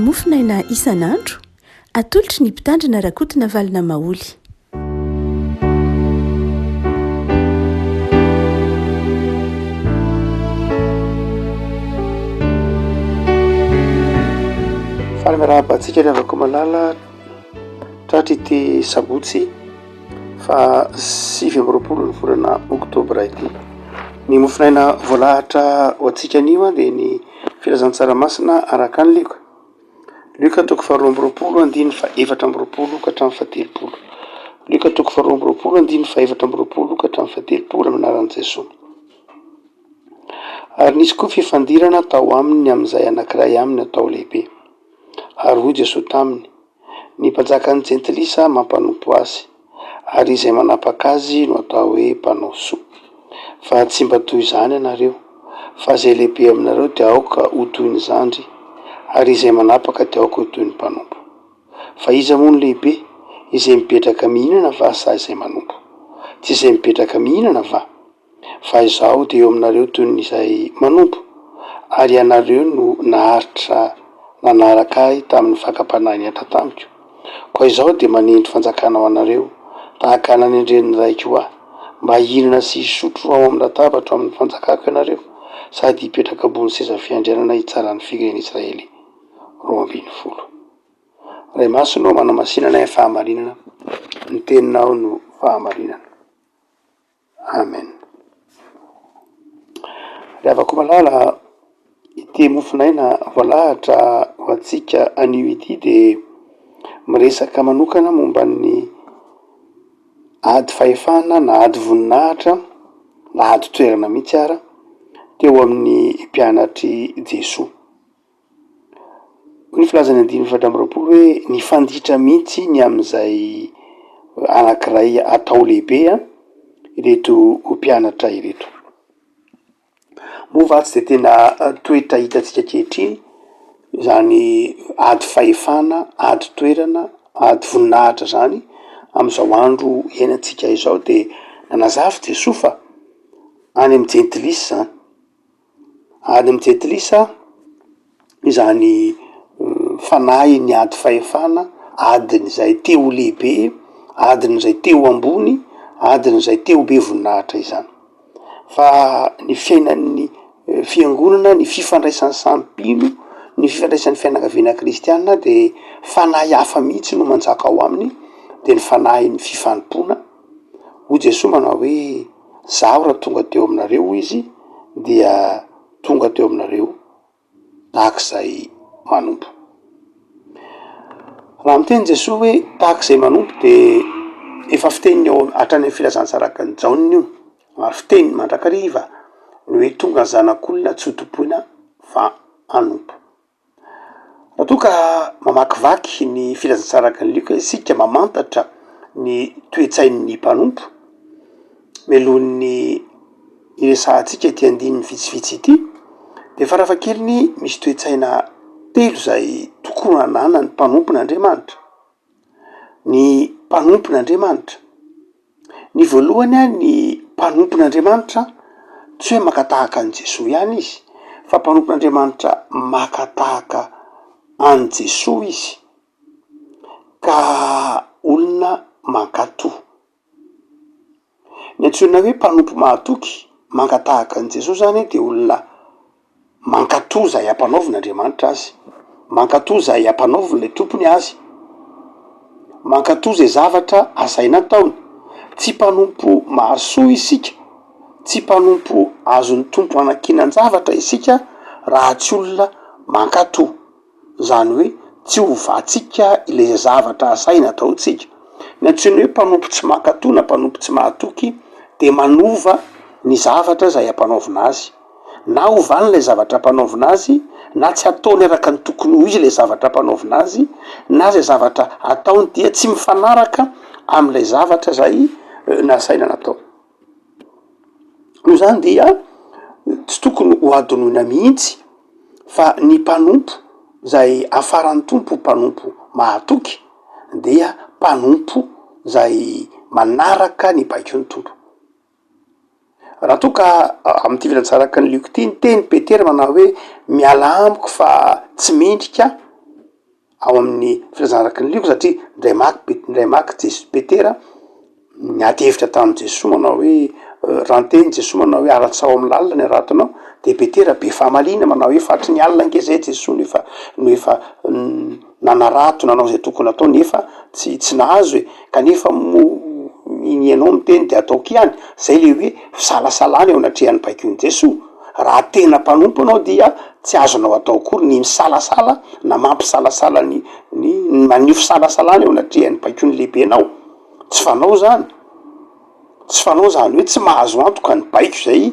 Mofonaina isan'andro, atolotry ny Mpitandrina Rakotonavalona Maholy. Faly miarahaba antsika ry havako malala tratry ity sabotsy faha 29 ny volana oktobra ity. Ny mofonaina voalahatra ho antsika anio dia ny filazantsara masina araka an'i Lioka. Lioka toko faharoa amby roapolo andininy faha-24 ka hatramin'ny faha-30. Lioka toko faharoa amby roapolo andininy faha-24 ka hatramin'ny faha-30 amin'ny anaran'i Jesoa. Ary nisy koa fifandirana tao aminy ny amin'izay anankiray aminy atao lehibe. Ary hoy Jesoa taminy, Ny mpanjakan'ny jentilisa mampanompo azy, ary izay manapaka azy no atao hoe mpanao soa. Fa tsy mba toy izany ianareo, fa izay lehibe aminareo dia aoka ho toy ny zandry, ary izay manapaka dia aoka ho toy ny mpanompo. Fa iza moa no lehibe, izay mipetraka mihinana va sa izay manompo? Tsy izay mipetraka mihinana va? Fa izaho dia eo aminareo toy ny izay manompo, ary ianareo no naharitra nanaraka ahy tamin'ny fakam-panahy nihatra tamiko. Koa izaho dia manendry fanjakana ho anareo, tahaka ny nanendren'ny Raiko ahy, mba hihinana sy hisotro ao amin'ny latabatro amin'ny fanjakako ianareo, sady hipetraka ambony seza fiandrianana hitsara ny firenen'Israely 12. Ray Masina ô, manamasina anay amin'ny fahamarinana, ny teninao no fahamarinana. Amen. Ry havako malala, ity mofon'aina voalahatra ho antsika anio ity dia miresaka manokana momba ny ady fahefana na ady voninahitra na ady toerana mihitsy ara teo amin'ny mpianatr'i Jesoa. Hoy ny filazan'ny andininy 24 hoe nifanditra mihitsy ny amin'izay anankiray atao lehibe ireto mpianatra ireto. Moa va tsy dia tena toetra hitantsika ankehitriny izany ady fahefana, ady toerana, ady voninahitra izany amin'izao andro iainantsika izao dia nanazava Jesoa fa any amin'ny jentilisa izany. Any amin'ny jentilisa izany fanahin'ny ady fahefana, adin'izay te ho lehibe, adin'izay te ho ambony, adin'izay te ho be voninahitra izany. Fa ny fiainan'ny fiangonana, ny fifandraisan'ny samy mpino, ny fifandraisan'ny fianakaviana kristiana de fanahy hafa mihitsy no manjaka ao aminy, de ny fanahin'ny fifanompoana. Hoy Jesoa manao hoe. Zaho raha tonga teo aminareo hoy izy dia tonga teo aminareo tahaka izay manompo. Raha miteny Jesoa hoe tahaka izay manompo de efa fiteniny ao hatrany amin'ny filazantsara ny Jaona io ary fiteniny mandrakariva ny hoe tonga ny zanak'olona tsy ho tompoina fa hanompo. Raha toa ka mamakivaky ny filazantsaraky ny Lioka isika, mamantatra ny toe-tsain'ny mpanompo, mialohan'ny hiresahantsika ity andininy vitsivitsy ity, dia farafahakeliny misy toe-tsaina telo izay tokony hananan'ny mpanompon'Andriamanitra. Ny mpanompon'Andriamanitra. Ny voalohany, ny mpanompon'Andriamanitra tsy hoe maka tahaka an'i Jesoa ihany izy fa mpanompon'Andriamanitra maka tahaka an'i Jesoa izy ka olona mankatò. Ny antsoina hoe mpanompo mahatoky maka tahaka an'i Jesoa zany dia olona Mankatò izay ampanaovin' Andriamanitra azy, mankatò izay ampanaovin' ilay tompony azy, mankatò izay zavatra asaina ataony. Tsy mpanompo mahasoa isika, tsy mpanompo azon'ny Tompo anankinan-javatra isika raha tsy olona mankatò. Izany hoe tsy hovantsika ilay zavatra asaina ataontsika. Ny antsoina hoe mpanompo tsy mankatò na mpanompo tsy mahatoky dia manova ny zavatra izay ampanaovina azy. Na ovany ilay zavatra ampanaovina azy, na tsy ataony araka ny tokony ho izy ilay zavatra ampanaovina azy, na izay zavatra ataony dia tsy mifanaraka amin'ilay zavatra izay nasaina nataony. Noho izany dia tsy tokony ho hadinoina mihitsy fa ny mpanompo izay hafaran'ny Tompo ho mpanompo mahatoky dia mpanompo izay manaraka ny baikon'ny Tompo. Raha toa ka amin'ity filazantsara ny Lioka ity niteny Petera manao hoe miala amiko fa tsy mendrika aho. Ao amin'ny filazana araka ny Lioka satria indray maka Pet- indray maka Jes- Petera niady hevitra tamin'i Jesoa manao hoe raha niteny Jesoa manao hoe alatsaho amin'ny lalina ny haratonao de Petera be fahamaliana manao hoe fa hatry ny alina ange zay Jesoa no efa no efa nanarato nanao izay tokony hatao nefa tsy tsy nahazo e, kanefa moa inianao miteny de ataoko ihany, zay le hoe fisalasalana eo anatrehan'ny baikon'i Jesoa. Raha tena mpanompo ianao dia tsy azonao atao akory ny misalasala na mampisalasala ny ny ny maneho fisalasalana eo anatrehan'ny baikon'ny lehibenao. Tsy fanao zany, tsy fanao zany hoe tsy mahazo antoka ny baiko zay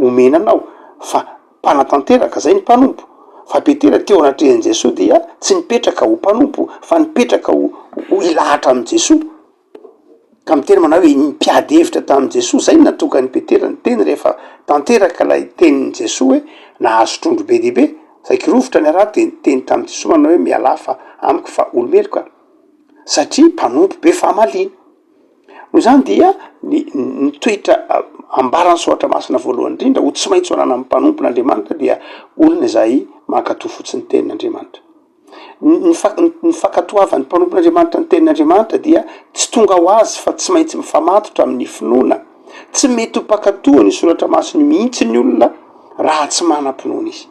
omena anao fa mpanatanteraka, zay ny mpanompo. Fa Petera teo anatrehan'i Jesoa dia tsy nipetraka ho mpanompo fa nipetraka ho ho hilahatra amin'i Jesoa. Ka miteny manao hoe ny mpiady hevitra tamin'i Jesoa, zay no nahatonga an'i Petera niteny rehefa tanteraka ilay tenin'i Jesoa hoe nahazo trondro be dia be, saiky rovitra ny harato dia niteny tamin'i Jesoa manao hoe mialà fa amiko fa olo-meloka aho, satria mpanompo be fahamaliana. Noho izany dia ny ny toetra ambaran'ny soratra masina voalohany indrindra ho tsy maintsy ho ananan'ny mpanompon'Andriamanitra dia olona izay mankatò fotsiny ny tenin'Andriamanitra. Ny fa- ny fankatoavan'ny mpanompon'Andriamanitra ny tenin'Andriamanitra dia tsy tonga ho azy fa tsy maintsy mifamatotra amin'ny finoana. Tsy mety ho mpankatò ny soratra masina mihitsy ny olona raha tsy manam-pinoana izy.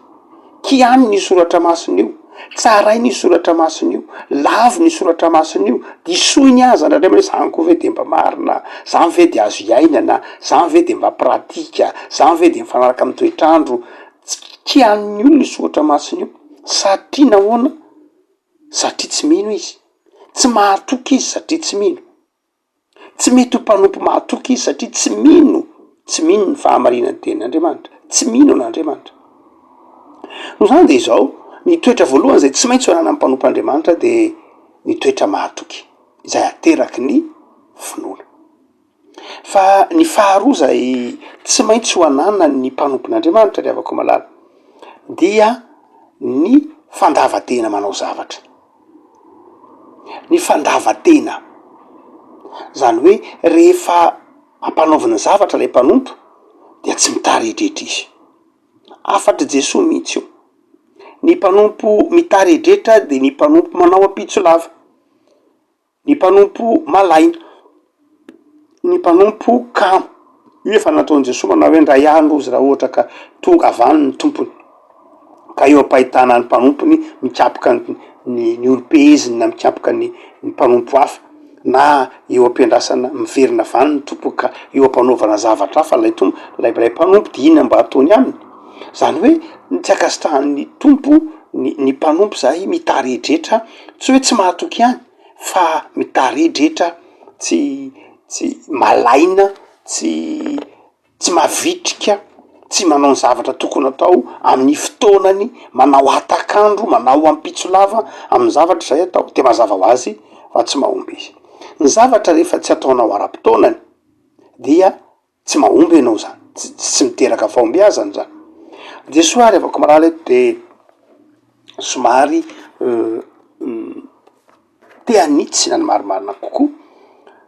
Kianiny io soratra masina io, tsarainy io soratra masina io, laviny io soratra masina io, disoiny aza indraindray hoe zany koa ve de mba marina, zany ve de azo iainana, zany ve de mba pratika, zany ve de mifanaraka amin'ny toetr'andro. Tsy kianin'ny olona io soratra masina io satria nahoana? Satria tsy mino izy, tsy mahatoky izy satria tsy mino. Tsy mety ho mpanompo mahatoky izy satria tsy mino, tsy mino ny fahamarinan'ny tenin'Andriamanitra, tsy mino an'Andriamanitra. Noho izany dia izao, ny toetra voalohany izay tsy maintsy ho ananan'ny mpanompon'Andriamanitra dia ny toetra mahatoky, izay ateraky ny finoana. Fa ny faharoa izay tsy maintsy ho ananan'ny mpanompon'Andriamanitra ry havako malala dia ny fandavan-tena manao zavatra. Ny fandavan-tena, zany hoe rehefa ampanaovina zavatra ilay mpanompo dia tsy mitaredretra izy, hafatr'i Jesoa mihitsy io, ny mpanompo mitaredretra dia ny mpanompo manao ampitso lava. Ny mpanompo malaina, ny mpanompo kamo, io efa nataon'i Jesoa manao hoe ndray andro ozy raha ohatra ka tonga avy any ny tompony ka eo am-pahitana ny mpanompony mikapoka ny ny olom-peheziny na mikapoka ny ny mpanompo hafa na eo am-piandrasana miverina avy any ny tompony ka eo am-panaovana zavatra hafa ilay tompo ilay ilay mpanompo de inona mba ataony aminy? Zany hoe ny tsy ankasitrahan'ny tompo ny ny mpanompo zay mitaredretra tsy hoe tsy mahatoky ihany fa mitaredretra, tsy tsy malaina, tsy tsy mavitrika, tsy manao ny zavatra tokony atao amin'ny fotoanany, manao hatak'andro, manao ampitso lava amin'ny zavatra izay atao, de mazava ho azy fa tsy mahomby izy. Ny zavatra rehefa tsy ataonao ara-potoanany dia Tsy mahomby ianao zany, tsy tsy miteraka fahombiazana zany. Jesoa ary havako malala eto de somary te hanitsy na ny marimarina kokoa,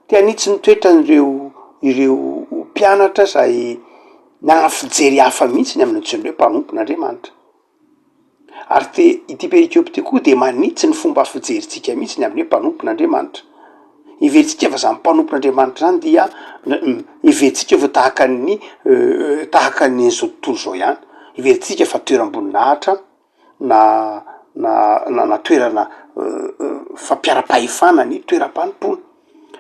te hanitsy ny toetran'ireo ireo mpianatra zay nanana fijery hafa mihitsy ny amin'ny antsoiny hoe mpanompon'Andriamanitra. Ary te ity perikopa ity koa dia manitsy ny fomba fijerintsika mihitsy ny amin'ny hoe mpanompon'Andriamanitra. Heverintsika fa zany mpanompon'Andriamanitra zany dia heverintsika fa tahaka ny tahaka ny an'izao tontolo izao ihany. Heverintsika fa toeram-boninahitra na na na toerana fampiharam-pahefana ny toeram-panompoana.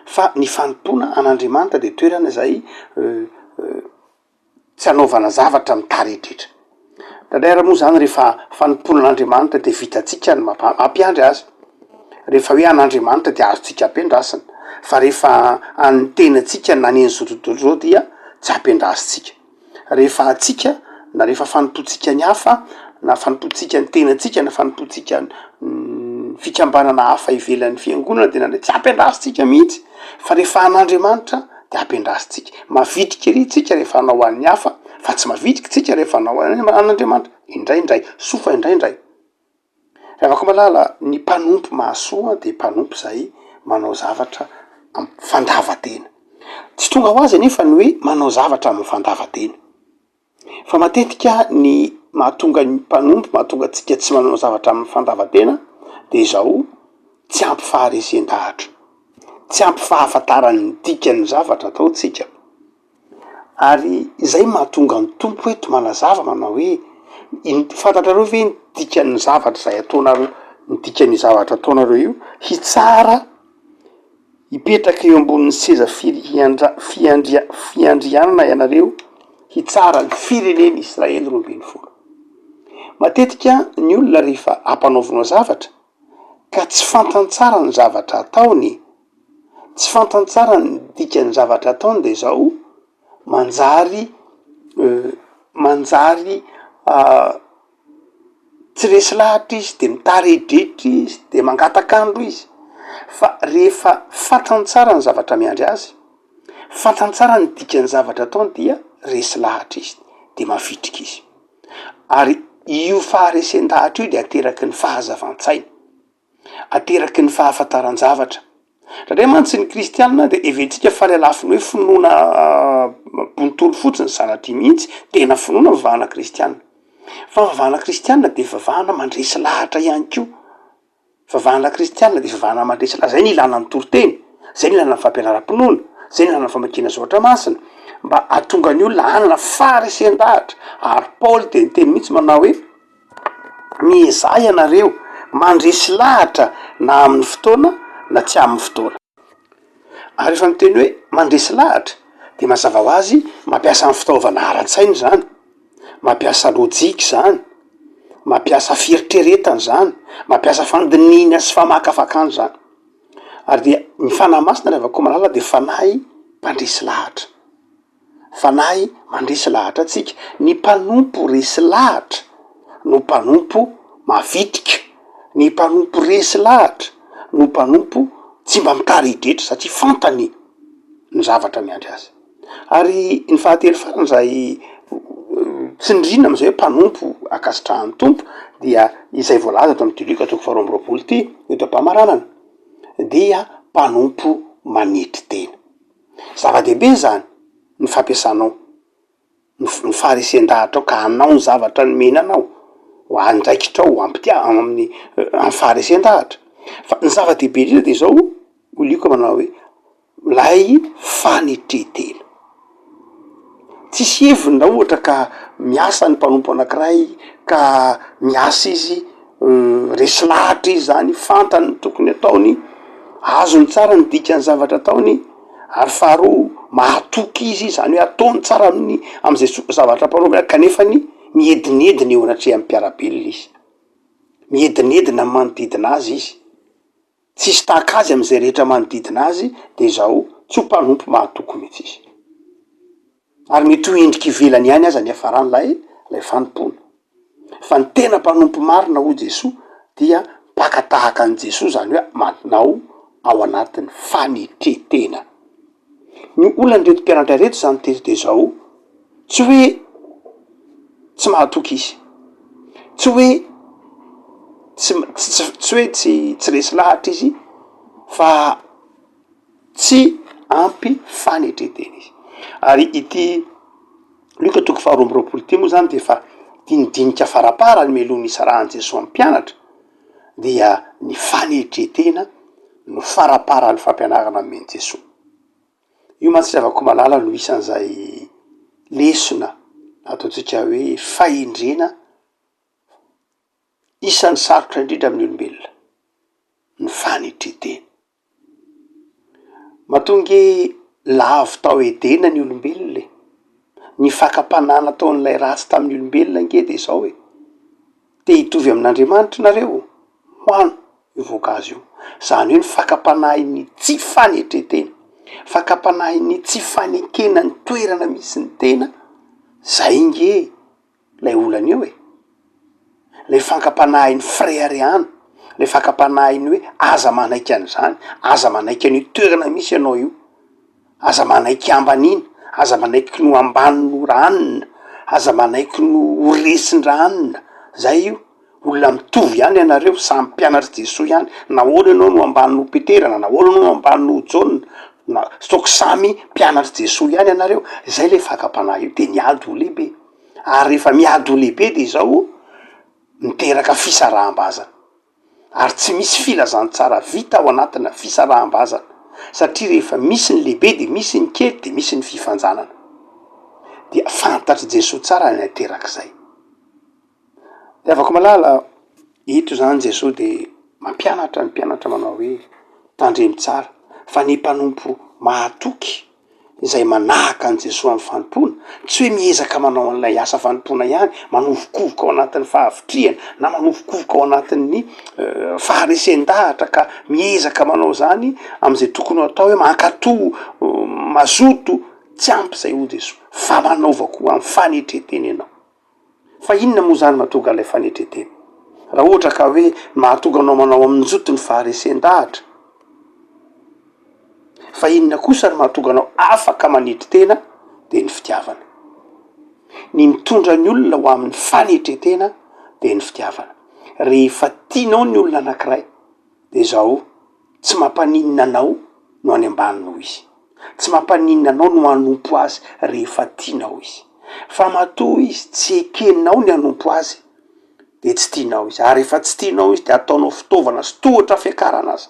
Fa ny fanompoana an'Andriamanitra dia toerana izay tsy hanaovana zavatra mitaredretra. Indraindray ary moa zany rehefa fanompoana an'Andriamanitra de vitantsika ny mampiandry azy, rehefa hoe an'Andriamanitra de azontsika ampiandrasina, fa rehefa an'ny tenantsika na ny an'izao tontolo izao dia tsy ampiandrasintsika. Rehefa antsika na rehefa fanompoantsika ny hafa na fanompoantsika ny tenantsika na fanompoantsika ny fikambanana hafa ivelan'ny fiangonana de indraindray tsy ampiandrasintsika mihitsy fa rehefa an'Andriamanitra de ampiandrasintsika. Mavitrika ery tsika rehefa hanao an'ny hafa fa tsy mavitrika tsika rehefa hanao an'Andriamanitra, indraindray, soa fa indraindray. Ry havako malala, ny mpanompo mahasoa de mpanompo zay manao zavatra am fandavan-tena. Tsy tonga ho azy anefa ny hoe manao zavatra amin'ny fandavan-tena. Fa matetika ny. mahatonga ny mpanompo, mahatonga antsika tsy manao zavatra amin'ny fandavan-tena de izao, tsy ampy faharesen-dahatra, tsy ampy fahafantarana ny dikan'ny zavatra ataontsika. Ary izay mahatonga ny Tompo eto manazava manao hoe, in- fantatrareo ve ny dikan'ny zavatra izay ataonareo, ny dikan'io zavatra ataonareo io? Hitsara, hipetraka eo ambonin'ny seza firiandra- fiandria- fiandrianana ianareo hitsara ny firenen'i Israely 12. Matetika ny olona rehefa ampanaovinao zavatra ka tsy fantany tsara ny zavatra ataony, tsy fantany tsara ny dikan'ny zavatra ataony de zao manjary manjary tsy resy lahatra izy de mitaredretra izy de mangatak'andro izy, fa rehefa fantany tsara ny zavatra miandry azy, fantany tsara ny dikan'ny zavatra ataony dia resy lahatra izy de mavitrika izy. Ary io faharesen-dahatra io dia ateraky ny fahazavan-tsaina, ateraky ny fahafantaran-javatra. Indraindray mantsy ny kristiana dia heverintsika fa ilay lafiny hoe finoana bontolo fotsiny, sanatria mihitsy, tena finoana ny fivavahana kristiana. Fa ny fivavahana kristiana dia fivavahana mandresy lahatra ihany koa. Fivavahana kristiana dia fivavahana mandresy lahatra, zay ny ilana ny toriteny, zay ny ilana ny fampianaram-pinoana, zay ny ilana ny famakiana soratra masina, mba hahatonga ny olona hanana faharesen-dahatra, ary Paoly dia niteny mihitsy manao hoe, miezaha ianareo mandresy lahatra na amin'ny fotoana na tsy amin'ny fotoana. Ary rehefa miteny hoe mandresy lahatra dia mazava ho azy mampiasa ny fitaovana ara-tsaina izany, mampiasa lojika izany, mampiasa fieritreretana izany, mampiasa fandinihina sy famakafakana izany. Ary dia ny Fanahy Masina ry havako malala dia Fanahy mpandresy lahatra. Fanahy mandresy lahatra antsika. Ny mpanompo resy lahatra no mpanompo mavitrika. Ny mpanompo resy lahatra no mpanompo tsy mba mitaredretra satria fantany ny zavatra miandry azy. Ary ny fahatelo farany izay tsindriana amin'izay hoe mpanompo ankasitrahan'ny Tompo dia izay voalaza ato amin'ity Lioka toko faharoa amby roapolo ity, eto am-pamaranana, dia mpanompo manetry tena. Zava-dehibe izany ny fampiasanao ny ny faharesen-dahatrao ka hanao ny zavatra nomena anao, ho andraikitrao, ho ampitia- amin'ny amin'ny faharesen-dahatra. Fa ny zava-dehibe indrindra de izao, hoy Lioka manao hoe ilay fanetren-tena. Tsisy heviny raha ohatra ka miasa ny mpanompo anankiray ka miasa izy, resy lahatra izy zany, fantany ny tokony ataony, azony tsara ny dikan'ny zavatra ataony, ary faharoa mahatoky izy, zany hoe ataony tsara amin'ny am'zay so- zavatra ampanaoviny azy kanefany miedinedina eo anatrehan'ny mpiara-belona izy, miedinedina amin'ny manodidina azy izy. Tsisy tahaka azy amin'izay rehetra manodidina azy dia izao, tsy ho mpanompo mahatoky mihitsy izy. Ary mety ho endrika ivelany ihany aza ny hiafaran'ilay ilay fanompoana. Fa ny tena mpanompo marina hoy Jesoa dia mpaka tahaka an'i Jesoa, izany hoe manao ao anatin'ny fanetren-tena. Ny olan'ireto mpianatra ireto izany teto dia izao, tsy hoe tsy mahatoky izy, tsy hoe tsy tsy hoe tsy tsy resy lahatra izy fa tsy ampy fanetren-tena izy. Ary ity Lioka toko faharoa amby roapolo ity moa zany de efa dinidinika faraparany mialoha ny hisarahan'i Jesoa amin'ny mpianatra dia ny fanetren-tena no faraparan'ny fampianarana nomen'i Jesoa. Io mantsy ry havako malala no isan'izay lesona ataontsika hoe fahendrena isan'ny sarotra indrindra amin'ny olombelona, ny fanetren-tena. Matoa ange lavo tao Edena ny olombelona e, ny fakam-panahy nataon'ilay ratsy tamin'ny olombelona ange de zao e, te hitovy amin'Andriamanitra nareo? Hoano io voankazo io. Zany hoe ny fakam-panahin'ny tsy fanetren-tena, fakam-panahin'ny tsy fanekena ny toerana misy ny tena, zay nge lay olana eo e, lay fankam-panahin'ny fireharehana, lay fankam-panahin'ny hoe aza manaiky an'izany, aza manaiky an'io toerana misy ianao io, aza manaiky ambaniana, aza manaiky no ambany noho ranona, aza manaiky no ho resin-dranona, zay io, olona mitovy ihany ianareo, samy mpianatr'i Jesoa ihany, nahoana ianao no ambany noho Petera na nahoana ianao no ambany noho Jaona, na ataoko samy mpianatr'i Jesoa ihany ianareo, zay le fakam-panahy io de ny ady ho lehibe. Ary rehefa miady ho lehibe dia izao miteraka fisaraham-bazana. Ary tsy misy filazantsara vita ao anatina fisaraham-bazana, satria rehefa misy ny lehibe dia misy ny kely dia misy ny fifanjanana. Dia fantatr'i Jesoa tsara ny aterak'izay. Ry havako malala, eto izany Jesoa dia mampianatra ny mpianatra manao hoe, tandremo tsara fa ny mpanompo mahatoky izay manahaka an'i Jesoa amin'ny fanompoana, tsy hoe miezaka manao an'ilay asa fanompoana ihany, manovokovoka ao anatin'ny fahavitrihana na manovokovoka ao anatin'ny faharesen-dahatra ka miezaka manao izany amin'izay tokony ho atao hoe mankatò, mazoto, tsy ampy izay hoy Jesoa, fa manaova koa amin'ny fanetren-tena ianao. Fa inona moa izany mahatonga an'ilay fanetren-tena? Raha ohatra ka hoe mahatonga anao manao amin-joto ny faharesen-dahatra, fa inona kosa no mahatonga anao afaka manetry tena? Dia ny fitiavana. Ny mitondra ny olona ho amin'ny fanetren-tena dia ny fitiavana. Rehefa tianao ny olona anankiray dia izao Tsy mampaninona anao no any ambany noho izy. Tsy mampaninona anao no hanompo azy rehefa tianao izy. Fa matoa izy tsy ekenao ny hanompo azy dia tsy tianao izy. Ary rehefa tsy tianao izy dia ataonao fitaovana sy tohatra fiakarana aza.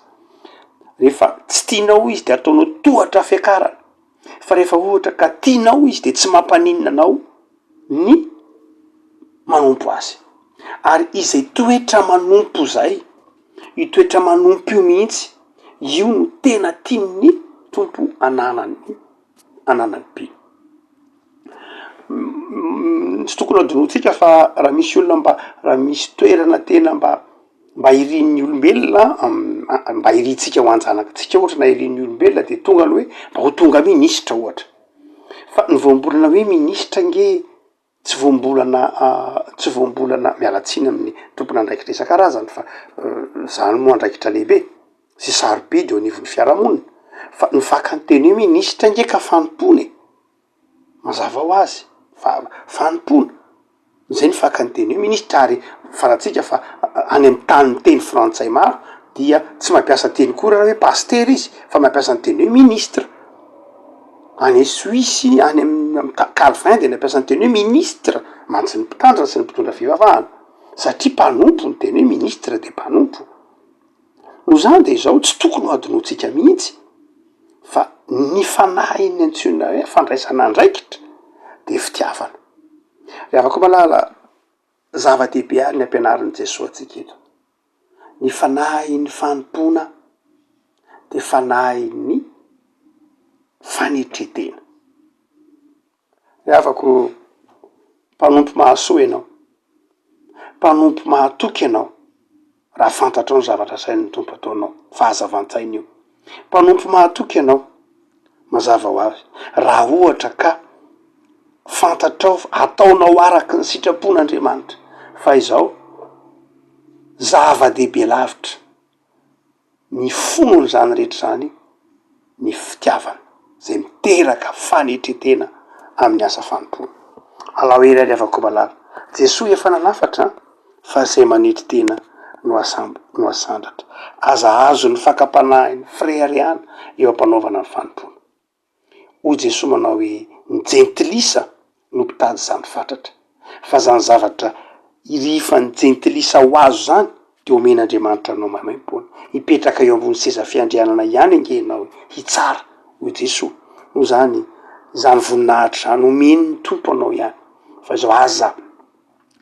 Rehefa tsy tianao izy dia ataonao tohatra fiakarana. Fa rehefa ohatra ka tianao izy dia tsy mampaninona anao ny manompo azy. Ary izay toetra manompo izay, io toetra manompo io mihitsy, io no tena tian'ny Tompo ananan'ny ananan'ny mpino. Tsy tokony hadinointsika fa raha misy olona mba raha misy toerana tena mba mba irin'ny olombelona mba irintsika ho an-janakitsika ohatra na irin'ny olombelona de tonga ny hoe mba ho tonga minisitra ohatra. Fa ny voambolana hoe minisitra ange tsy voambolana tsy voambolana, miala tsiny amin'ny tompon'andraikitra isan-karazany fa zany moa andraikitra lehibe sy sarobidy eo anivon'ny fiarahamonina fa ny fakan-teny hoe minisitra ange ka fanompoana e! Mazava ho azy fa fanompoana, zay ny fakan-teny hoe minisitra ary fantatsika fa any amin'ny tany miteny frantsay maro dia tsy mampiasa teny koa raha hoe pasitera izy fa mampiasa ny teny hoe ministre. Any Suisse, any amin'ny Calvin dia nampiasa ny teny hoe ministre mantsy ny mpitandrina sy ny mpitondra fivavahana satria mpanompo ny teny hoe ministre dia mpanompo. Noho izany dia izao tsy tokony ho adinointsika mihitsy fa ny fanahin'ny antsoina hoe fandraisana andraikitra dia fitiavana. Ry havako malala, zava-dehibe ary ny ampianarin'i Jesoa antsika eto. Ny fanahin'ny fanompoana dia fanahin'ny fanetren-tena. Ry havako, mpanompo mahasoa ianao, mpanompo mahatoky ianao, raha fantatrao ny zavatra asain'ny Tompo ataonao, fahazavan-tsaina io. Mpanompo mahatoky ianao, mazava ho azy, raha ohatra ka fantatrao fa ataonao araka ny sitrapon'Andriamanitra, fa izao, zava-dehibe lavitra ny fonon'izany rehetra izany ny fitiavana, izay miteraka fanetren-tena amin'ny asa fanompoana. Alao hery ary havako malala, Jesoa efa nanafatra an! fa izay manetry tena no asambo no asandratra. Aza azon'ny fakam-panahin'ny fireharehana eo am-panaovana ny fanompoana. Hoy Jesoa manao hoe, Ny jentilisa no mpitady izany fatratra, fa izany zavatra irifan'ny jentilisa ho azo izany dia omen'Andriamanitra anao maimaimpoana. Hipetraka eo ambony seza fiandrianana ihany ange ianao hitsara, hoy Jesoa. Noho izany, izany voninahitra izany omen'ny Tompo anao ihany, fa izao aza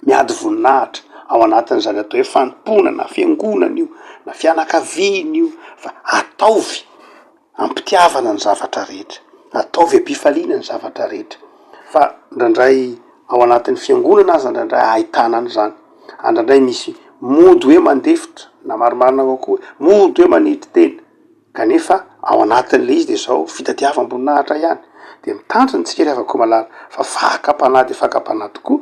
miady voninahitra ao anatin'izany atao hoe fanompoana na fiangonana io na fianakaviana io fa ataovy am-pitiavana ny zavatra rehetra, ataovy am-pifaliana ny zavatra rehetra fa indraindray ao anatin'ny fiangonana aza indraindray ahitana an'izany, indraindray misy mody hoe mandefitra na marimarina kokoa mody hoe manetry tena. Kanefa ao anatin'ilay izy dia izao fitadiavam-boninahitra ihany. Dia mitandrina isika ry havako malala fa fakam-panahy dia fakam-panahy tokoa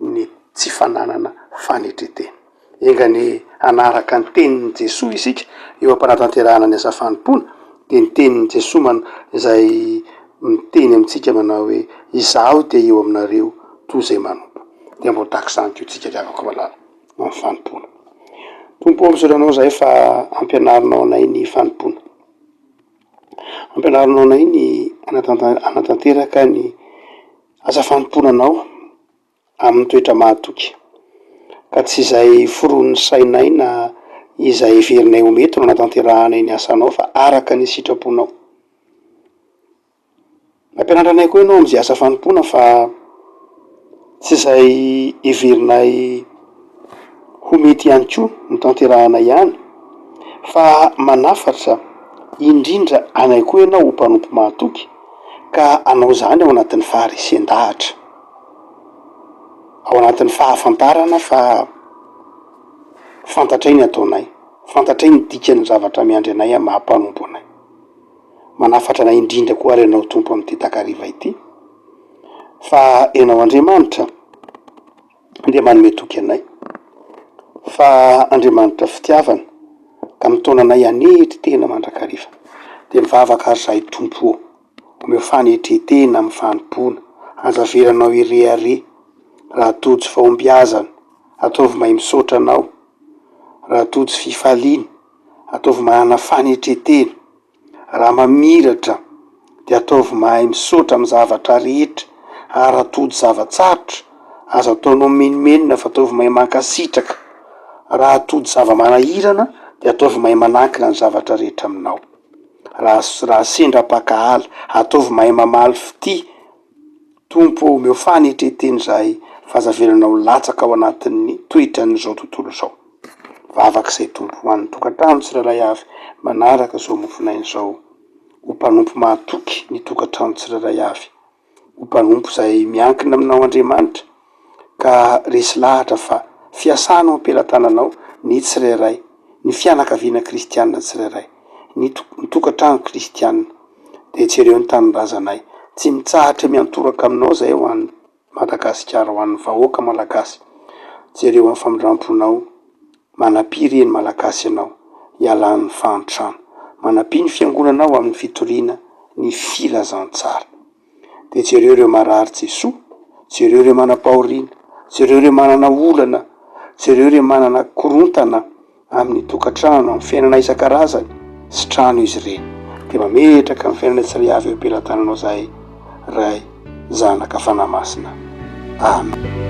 ny tsy fananana fanetren-tena. Enga anie hanaraka ny tenin'i Jesoa isika eo am-panatanterahana ny asa fanompoana, dia ny tenin'i Jesoa man- izay miteny amintsika manao hoe, Izaho dia eo aminareo toy izay manompo. Dia mba ho tahaka izany koa isika ry havako malala. amin'ny fanompoana. Tompo ô, misaotra Anao izahay fa ampianarinao anay ny fanompoana. Ampianarinao anay ny hanatanteraka ny asa fanompoana Anao. amin'ny toetra mahatoky, ka tsy izay foronin'ny sainay na izay heverinay ho mety no anatanterahanay ny asanao fa araka ny sitraponao. Mampianatra anay koa ianao amin'izay asa fanompoana fa tsy izay heverinay ho mety ihany koa no tanterahanay ihany fa manafatra indrindra anay koa ianao ho mpanompo mahatoky ka hanao izany ao anatin'ny faharesen-dahatra, ao anatin'ny fahafantarana fa fantatray ny ataonay, fantatray ny dikan'ny zavatra miandry anay amin'ny maha mpanompo anay. Manafatra anay indrindra koa ary Ianao Tompo amin'ity takariva ity fa Ianao Andriamanitra dia manome toky anay fa Andriamanitra fitiavana ka mitaona anay hanetry tena mandrakariva. Dia mivavaka ary izahay Tompo ô, omeo fanetren-tena amin'ny fanompoana, aza avelanao hirehareha raha tojo fahombiazana, ataovy mahay misaotra Anao, raha tojo fifaliana, ataovy manana fanetren-tena. Raha mamiratra dia ataovy mahay misaotra amin'ny zavatra rehetra ary raha tojo zava-tsarotra aza ataonao mimenomenona fa ataovy mahay mankasitraka. Raha tojo zava-manahirana dia ataovy mahay manankina ny zavatra rehetra aminao. Raha raha sendra mpankahala ataovy mahay mamaly fitia. Tompo ô omeo fanetren-tena izahay fa aza avelanao latsaka ao anatin'ny toetran'izao tontolo izao. Vavaka izay Tompo ho an'ny tokantrano tsirairay avy manaraka izao mofonaina izao. Ho mpanompo mahatoky ny tokantrano tsirairay avy. Ho mpanompo izay miankina aminao Andriamanitra ka resy lahatra fa fiasana ao am-pelatananao ny tsirairay, ny fianakaviana kristiana tsirairay, ny ny tokantrano kristiana. Dia jereo ny tanindrazanay. Tsy mitsahatra miantoraka aminao izay ho an'i Madagasikara, ho an'ny vahoaka malagasy. Jereo amin'ny famindram-ponao. Manampia re ny Malagasy ianao hialan'ny fahantrana. Manampia ny fiangonanao amin'ny fitoriana ny filazantsara. Dia jereo ireo marary Jesoa, jereo ireo manam-pahoriana, jereo ireo manana olana, jereo ireo manana korontana amin'ny tokantrano, amin'ny fiainana isan-karazany, sitrano izy ireny. Dia mametraka ny fiainana tsirairay avy eo am-pelatananao izahay, Ray, Zanaka, Fanahy Masina. Amen.